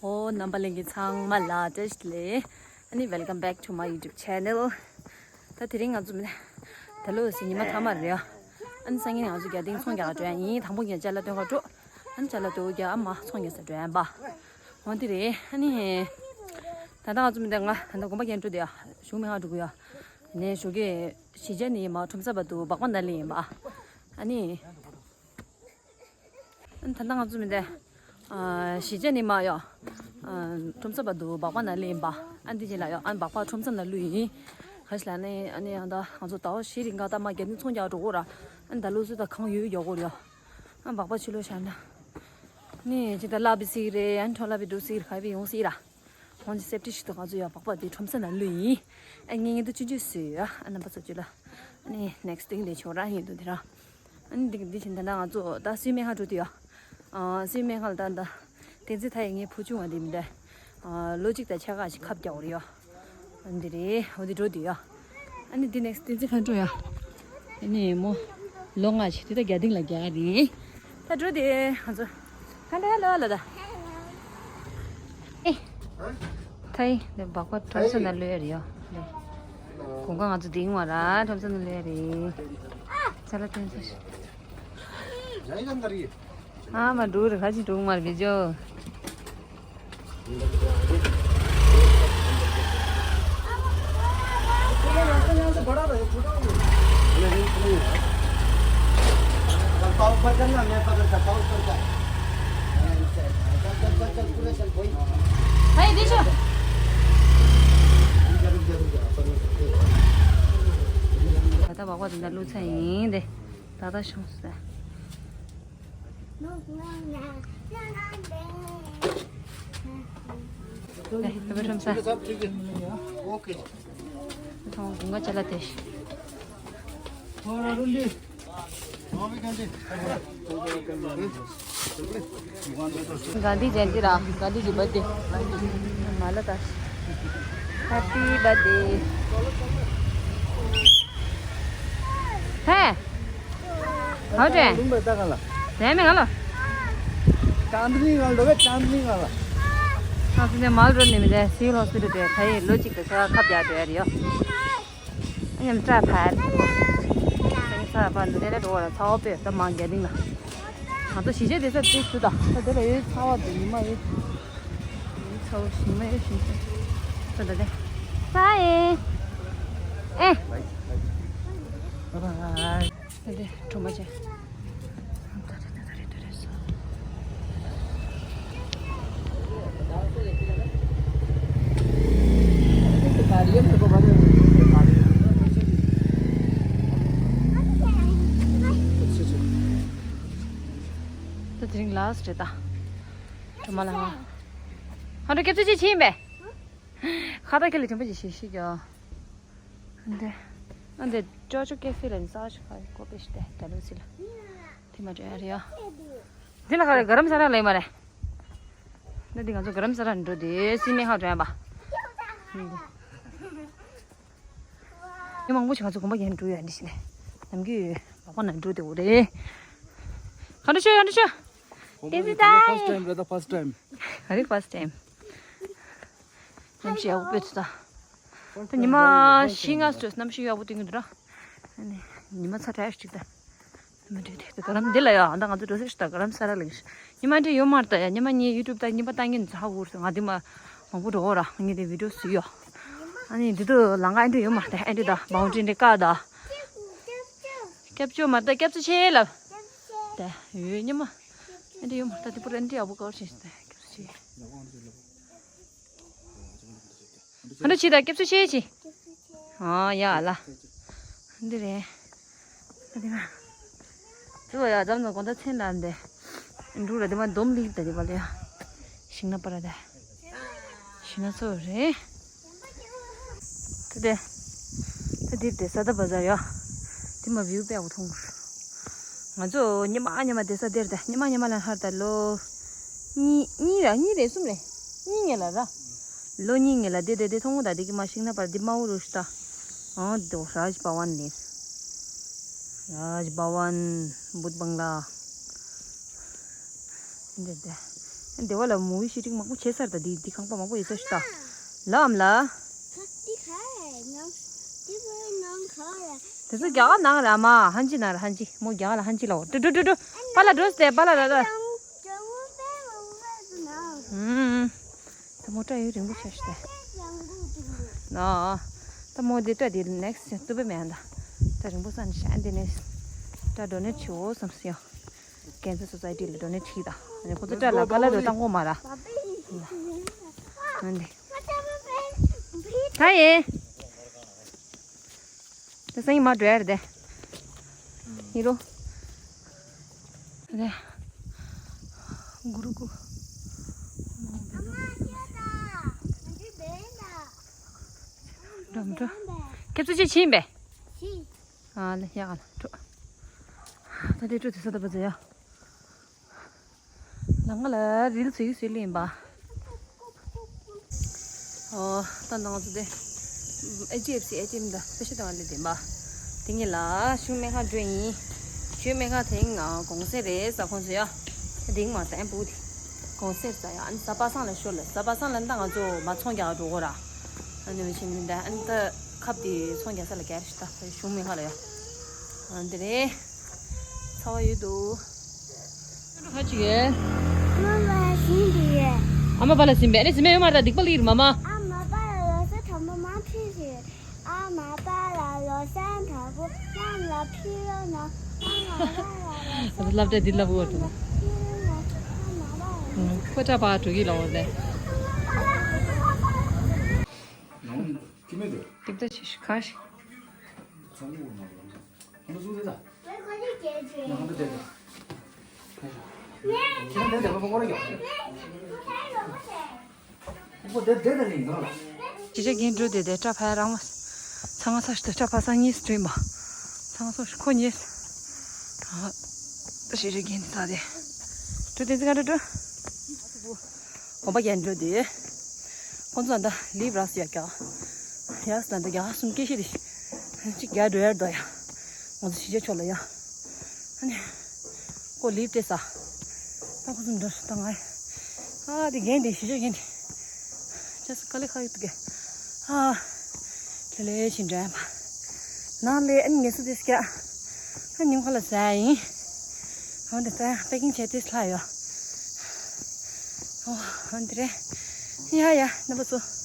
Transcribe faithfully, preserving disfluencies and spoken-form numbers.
ཨོ། རྣམ་པ་ལྷན་རྒྱས་ཚང་མ་ལ་བཀྲ་ཤིས་བདེ་ལེགས། ཨ་ནི་welcome back to my YouTube channel. ད་དེ་རིང་ང་ཚོ་མི་ད་ལོ་ཟེར་ཉི་མ་མཐའ་མ་རེད་ཡ། ཨ་ནི་སང་ཉིན་ང་ཚོ་རྒྱ་སྟེང་ཚོང་རྒྱག་འགྲོ་ཡ་ཡིན། དང་པོ་ངས་ཅ་ལག་སྟོན་ག་འགྲོ། ཨ་ནི་ཅ་ལག་སྟོན་རྒྱ་ཨ་མ་ཚོང་རྒྱག་ས་འགྲོ་ཡ་ཡིན་པ། འོ་འདི་རེད། ཨ་ནི་ད་ལྟ་ང་ཚོ་མི་ད་ང་ད་ལྟ་དགོན་པ་རྒན་འགྲོ་དེ་ཡ་གཞུང་མི་ཧ་འགྲོ་གི་ཡ། ནས་ཞོགས་ཀས་གཞིས་ཆགས་ནས་མ་ཁྲོམ་ས་བར་དུ་སྦག་སྦག་ནང་སླེབས་ཡིན་པ། ཨ་ནི། ད་ལྟ་ང་ཚོ་མི་འདི། གཞིས་ཆགས་ནས་མར་ཡོང་། ཁྲོམ་ས་བར་དུ་སྦག་སྦག་ནང་སླེབས་ཡིན་པ། ཨ་འདི་རྗེས་ལ་ཡོང་ཨ་སྦག་སྦག་ཁྲོམ་ས་ནང་བླུགས་ཡིན། ག་ཞིག་ལ་ནི་ཨ་ནི་ཡང་ད་ང་ཚོ་ཟླ་བ་བཞི་རིང་ག་ད་མར་རྒྱ་ནི་ཚོང་རྒྱག་འགྲོ་གོ་ར། ཨ་ནི་ད་ལོ་ཚོད་ད་གང་ཡོད་ཡོད་གོ་ར་ཡོ། ཨ་སྦག་སྦག་ཕྱི་ལོགས་བཞག་ན། ནི་ཇི་ལྟར་ལབ་པའི་སིག་རེད། ཨ་ནི་འཕྲོ་ལབ་པའི་འགྲོ་སིག་རེད། ག་བའི་ཡོང་སིག་ར། ཁོང་ཚོ་སེབ་ཏི་ཞིག་ཏུ་ང་ཚོ་ཡང་སྦག་སྦག་དེ་ཁྲོམ་ས་ནང་བླུགས་ཡིན། ཨ་ངས་ངས་འདི་ཆུང་ཆུང་བཟོས་ཡོད། ཨ་རྣམ་པ་ཚོ་ཚོ་ལ། ཨ་ནི་next thing དེ་ཆོག་རང་ཡིན་འདུག་དེ་རང་། ཨ་ནི་འདི་འདི་བཞིན་ད་ལྟ་ང་ཚོ་ད་སུའི་སྨན་ཁང་འགྲོ་དུས་ཡ། ཨ་སུའི་སྨན་ཁང་ལ་ད་ད་བསྟན་འཛིན་ཐ་ཡི་ངའི་བུ་ཆུང་བ་འདི་མི་འདྲ། ཨ་ལོ་གཅིག་དང་ཕྱེད་ཀ་ཞིག་ཁབ་རྒྱག་འོ་རེད་ཡ། འདི་རེད། འོ་འདི་འགྲོ་འདི་ཡ། ཨ་ནི་འདི་next བསྟན་འཛིན་ཁ་འགྲོ་ཡ། ཨ་ནི་མོ་ལོ་ལྔ་ཞིག་དེ་ད་རྒྱ་སྡིངས་ལ་རྒྱག་རེད། ད་འགྲོ་འདི་ང་ཚོ་ཁ་འདྲ་ལོ་ལ་ད། ཨེ། ཐའི་འདི་སྦག་སྦག་ཁྲོམ་ས་ནང་བླུགས་ཡ་རེད་ཡ། དགོང་ཁ་ང་ཚོ་འདིང་བ་ར་ཁྲོམ་ས་ནང་བླུགས་ཡ་རེད། ཚ་ལ་ཐོན་ཚ་ཞིག་ཨ་མ་འགྲོ་རེ་ཁ་ཅིག་འགྲོ་མར་བི་ཇོ། ད་ལྟ་སྦག་སྦག་དེ་འདྲ་བླུགས་ཚར་ཡིན་ཏེ། ད་ལྟ་བྱུང་ཟེར། ཨེ། ད་བར་ཁྲོམ་ས། ཐོང་དགུན་ཁ་ཅ་ལག་དེ། གྷན་དྷི་ཇེན་ཏི་ར། གྷན་དྷི་ཇི་བར་ཐི་ཌེ། མ་ལ་ད། Happy birthday. ཧེ། ཧའོ་ཀྲེན། ལུང་པ་ད་ག་ལ། དེ་མེད་ག་ལ། ཅང་ཏི་ལིང་ག་ལ་འགྲོ་ག་ཅང་ཏི་ལིང་ག་ལ། ང་ཚོ་ནས་མལ་རོ་ནས་མི་འདྲ་སི་ཝིལ་ཧོ་སི་པི་ཊལ་དེ་ད་ཡི་ལོ་གཅིག་དང་ཕྱེད་ཀ་ཁབ་རྒྱག་འགྲོ་ཡ་རེད་ཡོ། ཨ་ཉམས་སྐྲག་ཕར། སེང་ས་པ་འདི་ནས་འགྲོ་བ་ལ་ཚ་བ་དཔེ་ད་མང་རྒྱ་ལྡིང་ལ། ང་ཚོ་གཞིས་ཆགས་དེ་ས་དེ་ཚུ་དང་ད་དེ་ལ་ཡོད་ཚ་བ་དེ་ཉི་མ་ཡོད། ཚ་བ་ཉི་མ་ཡོད་ཞིང་ས། ད་ད་དེ། ཧའི། ཨེ། ད་དེ་གྲོ་མ་ཅན། ད་དེ་རིང་ལ་སི་ཊི་རེད་ད། གྲོ་མ་ལ་ཧ། ཧ་འགྲོ་སྐྱབས་ཚོད་ཅིག་ཕྱིན་པས། ཁ་ཏ་ཁེ་ལི་དྲན་པ་ཅིག་ཤིག་ཤིག་ཀྱོ། འདི། ཨ་འདི་ཅོ་ཅོ་ཀེ་ཧྥེ་ལ་ནི་ས་ཆུ་ཁ་ཀོ་པེ་ཤི་ཏེ་ད་ལུ་སི་ལ། དེ་མ་དྲན་རེ་ཡ། འདི་ལ་ཁ་རེ་ག་རམ་ས་ར་ལེ་མ་རེ། འདི་འདི་ང་ཚོ་ག་རམ་ས་ར་འགྲོ་དེ་སི་མེ་ཧ་དྲན་པ། འདི། མི་མང་པོ་ཞིག་ང་ཚོ་དགོན་པ་ཡན་འགྲོ་ཡ་འདི་ཤི་ནས། ནམ་རྒྱུན་ལོག་པ་ན་འགྲོ་དེ་འོ་རེད། ག་འགྲོ་ཤོ་ག་འགྲོ་ཤོ། དེ་འདི་ད་ཡིན། First time རེད་ད། First time། ག་རེ་first time། གནམ་གཤིས་ཡག་པོ་དཔེ་ཐུག་ད། ད་ཉི་མ་བཞི་ལྔ་ཙམ་གནམ་གཤིས་ཡག་པོ་སྟོན་གྱི་འདུག་ར། ཨ་ནི་ཉི་མ་ཚ་དྲགས་ཤིག་ད། ཉི་མ་འདྲ་དེ་ག་རམ་འདི་ལ་ཡ་ཨ་ད་ང་ཚོ་འགྲོ་ས་ཞིག་ད་ག་རམ་ས་ར་ལ་ཡིན། ཉི་མ་འདྲ་ཡོད་མ་རེད་ད་ཡ། ཉི་མ་ངའི་ཡུ་ཊུབ་ད་ཉི་མ་ལྟ་ཉན་ཚ་འུར་ང་འདི་མ་མང་པོ་འགྲོ་ར་ངས་དེ་བི་ཌི་ཡོ་བཟོས་ཡོད། ཨ་ནི་འདི་དུ་ལང་ཀ་ཨེ་འདྲ་ཡོད་མ་རེད་ད། ཨེ་འདྲ་ད་བའུན་ཌི་རི་འདྲ་བཀག་ད། སྐྱབས་བཅོལ་མ་རེད་ད། སྐྱབས་བཅོལ་ཆེ་ལབ། ད་ཡོད་ཉི་མ། ཨེ་འདྲ་ཡོད་མ་རེད་ད། དེ་པུ་ར་ཨེ་འདྲ་ཡག་པོ་དཀར་ཆེ་ད་སྐྱབས་བཅོལ་ཆེ། ཧ་འདྲ་ཆེ་ད་སྐྱབས་སུ་ཤེས་ཆེ། ཨ་ཡ་ལ། འདི་རེད། ཨ་འདི་མ། ཙི་བ་ཡ་འཛམ་ན་གོང་ད་མཚན་ལ་འདི། འབྲུག་ལ་འདི་མ་འདོམ་ལིག་ད་འདི་བ་ལ་ཡ། ཤིང་ན་པ་ར་ད། ཤིང་ན་ཚོ་རེད། ད་དེ། ད་འདིར་དེ་ས་ད་བ་ཟ་ཡ། འདི་མ་བིའུ་དཔེ་ཡག་པོ་མཐོང་། ང་ཚོ་ཉི་མ་ཉི་མ་དེ་ས་དེར་ད་ཉི་མ་ཉི་མ་ལ་ཧར་ད་ལོ། གཉིས་གཉིས་ར་གཉིས་རེད་གསུམ་རེད། གཉིས་ངེ་ལ་ར། ལོ་གཉིས་ངེ་ལ་དེ་དེ་དེ་མཐོང་ད་དེ་གི་མ་ཤིང་ན་པར་དེ་མ་འུ་རུ་ཤི་ད། ཨང་དེ་རཱཇ་བྷ་ཝན་ནི། རཱཇ་བྷ་ཝན་བུད་བང་ལ། འདི་དེ། སྡེ་བ་ལ་མུ་བི་ཤུ་ཊིང་མང་པོ་བྱས་ཚར། ད་འདི་འདི་ཁང་པ་མང་པོ་ཡོད་ས་ཞིག་ད། ལའམ་ལ། ད་འདི་ག་རེ་ནང་། འདི་བོད་ནང་ག་རེ། དེ་ཚོ་རྒྱ་གར་ནང་རེད་མ། ཧན་ཅི་ནང་རེད། ཧན་ཅི་མོ་རྒྱ་གར་ལ་ཧན་ཅི་ལ་འོ། འགྲོ་འགྲོ་འགྲོ་འགྲོ། པཱ་ལགས་འགྲོ་སྟེ་པཱ་ལགས་ར་ར། ཨུམ། ད་མོ་སྐྲ་ཡོད་རིང་པོ་ཆགས་ཤི་ཏེ། ཨ། ད་མོ་འདི་སྐྲ་འདི་ནེག་སི་ཊི་ཏུ་པེ་མེད་ད། སྐྲ་རིང་པོ་ས་ནས་ཤ་འདི་ནས་སྐྲ་ཌོ་ནེཊ་བྱེད་འོ་བསམ་སི་ཡོ། ཀེན་སར་སོ་སའི་ཊི་ལ་ཌོ་ནེཊ་བྱེད་ད། ཁོ་ཚོ་སྐྲ་ལ་ཀ་ལར་དུ་བཏང་གོ་མ་ར། ཨ་འདི། ད་ཡེ། དེ་སང་ཉིན་མ་འགྲོ་ཡ་རེད་དེ། ཡིན་རོ། རེད། གུ་རུ་གུ། འགྲོ་མི་འགྲོ། ཁྱེད་ཚོ་ཅི་ཕྱིན་པས། ཨ་ལེ་ཡག་ལ་འགྲོ། ད་ལྟའི་འགྲོ་དེ་ས་ད་པ་ཟེར་ཡ། ལ་ང་ལ་རིལ་ཚིག་ཚིག་ལེན་པ། ཨོ། ད་ནང་ཚོ་དེ། ཨེཆ་ཌི་ཨེཕ་སི་ཨེ་ཊི་ཨེམ་ད་པེ་ཤ་དང་ལེ་དེ་འབའ། དེ་ངེད་ལ་ཞུང་སྨན་ཁང་འགྲོ་ཡིན། ཞུང་སྨན་ཁང་དེ་ང་གོང་སེ་རེད་ས་ཁོང་ཚོ་ཡ། དེ་མ་ད་ཨེམ་བུ་དེ། གོང་སེ་ས་ཡ་ཨན་ས་པ་སང་ལ་ཤོར་ལ་ས་པ་སང་ལ་ད་ང་ཚོ་མ་ཚོང་རྒྱག་འགྲོ་གོ་ར། ཨ་ནི་བྱིན་མི་འདྲ་ཨན་ད་ཁབ་དེ་ཚོང་རྒྱག་ས་ལ་གར་ཤི་ད་ཞུང་སྨན་ཁང་ལ་ཡ། ཨ་འདི་རེད། ཚ་བ་ཡོད་དོ། ཁ་ཅིག་གས། མ་པ་ཟིན་པ་ཡོད། ཨ་མ་པ་ལ་ཟིན་པས། ཨ་ནི་ཟིན་པས་ཡོད་མ་རེད། སྡིག་པ་ལ་ཡིར་མ་མ། ཨ་མ་པ་ལ་ལོ་གསར་དང་པོ་མ་ཕུལ་ཟིན། ཨ་མ་པ་ལ་ལོ་གསར་དང་པོ་མཉམ་ལ་ཕུལ་རོགས་གནང་། ཨ་མ་པ་ལ་ལོ་གསར་སློབ་གྲྭ་འདི་བསླབ་དགོས་འདུག་ཕུལ་རོགས་གནང་། ཨ་མ་པ་ལ་ལོ་གསར། ཁོ་ཏྲ་པ་འགྲོ་གི་ལོ་རེད། ཏིག་ཏ་ཆེ་ཤི་ཁ་ཤི། ཞི་ཅི་རྒན་འགྲོ་དེ་དེ་སྐྲ་ཕ་རང་མ། ཚང་ས་ཞིག་ཏུ་སྐྲ་ཕ་ས་གཉིས་སུ་བྲིས་མ། ཚང་ས་ཞིག་ཁོ་གཉིས། ཞི་ཅི་རྒན་ད་དེ། འགྲོ་དེ་ཚིག་ག་འགྲོ་འགྲོ། འོ་པ་རྒྱན་འགྲོ་དེ། ཁོང་ཚོ་ད་ལིབ་རག་སི་ཡ་རྒྱག་ཡག་སི་ད་རྒྱག་གསུམ་སྐད་ཤེས་རེད། གཅིག་རྒྱག་འགྲོ་ཡར་དོ་ཡ། ང་ཚོ་ཞི་ཅི་ཕྱོགས་ལ་ཡ། ཨ་ནི། ཁོ་ལིབ་སྟེ་ས། ད་ཁོ་ཚོ་འགྲོ་ད་ང་། ཨ་དེ་རྒན་དེ་ཞི་ཅི་རྒན་དེ། ཅེས་དཀའ་ལས་ཁག་ཡོད་འདུག་གས། ཨ། ལེ་ལེ་ཞིག་འགྲོ་ཡ་མ། ནང་ལས་ཨ་ནི་ངལ་གསོ་དེ་སྐྱ། ཨ་ཉིན་ཁ་ལ་ཟ་ཡིན། འོན་ཏེ་ད་པེ་ཀིང་བྱས་ཏེ་ལྷག་ཡོད། ཨོ་འོན་ཏེ་རེད། ཡ་ཡ་རྣམ་པ་ཚོ།